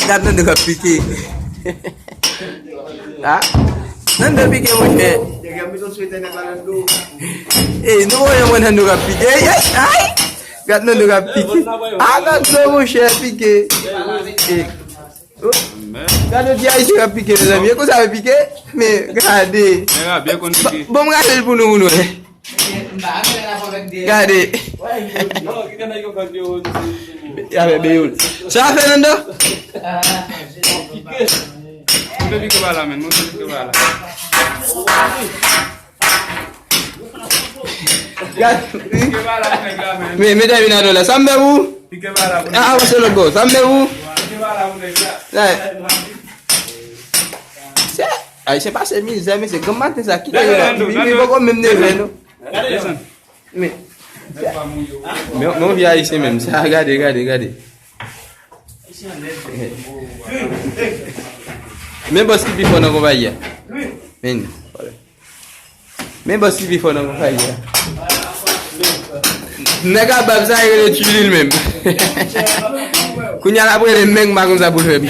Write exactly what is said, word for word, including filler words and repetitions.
Gad Nando k ap pike. Ha? Nando pike, monchè. Ey, nou wè yon Nando k ap pike. Ey, ey, ay! Gad Nando k ap pike. Ah, Nando, monchè, pike. Ey. Oh. Gad yon ti Ayisyen k ap pike, mezanmi. E konsa yo pike? Men, gade. Bon, m gade l pou nou, pou nou wè. Gade. Avè Beyoul. Sa fè, Nando? Monte pike ba la, men. Monte pike ba la. Gade. Men, medam, vin adan la. Sa m fè pou ou? Ah, avanse lòt bò. Sa m fè pou ou? Se, Ayisyen pase mizè, mesye. Granm maten sa, kite yo la. Li, li poko menm neve, non. Men, men, men, yon vye Ayisyen menm. Sa, gade, gade, gade. Men bòs ki pi fò nan konpayi a. Men, men bòs ki pi fò nan konpayi a. Nèg a bab sa, e rele Tchilil menm. Kounye a l ap rele m, men m pa konn sa pou l fè m.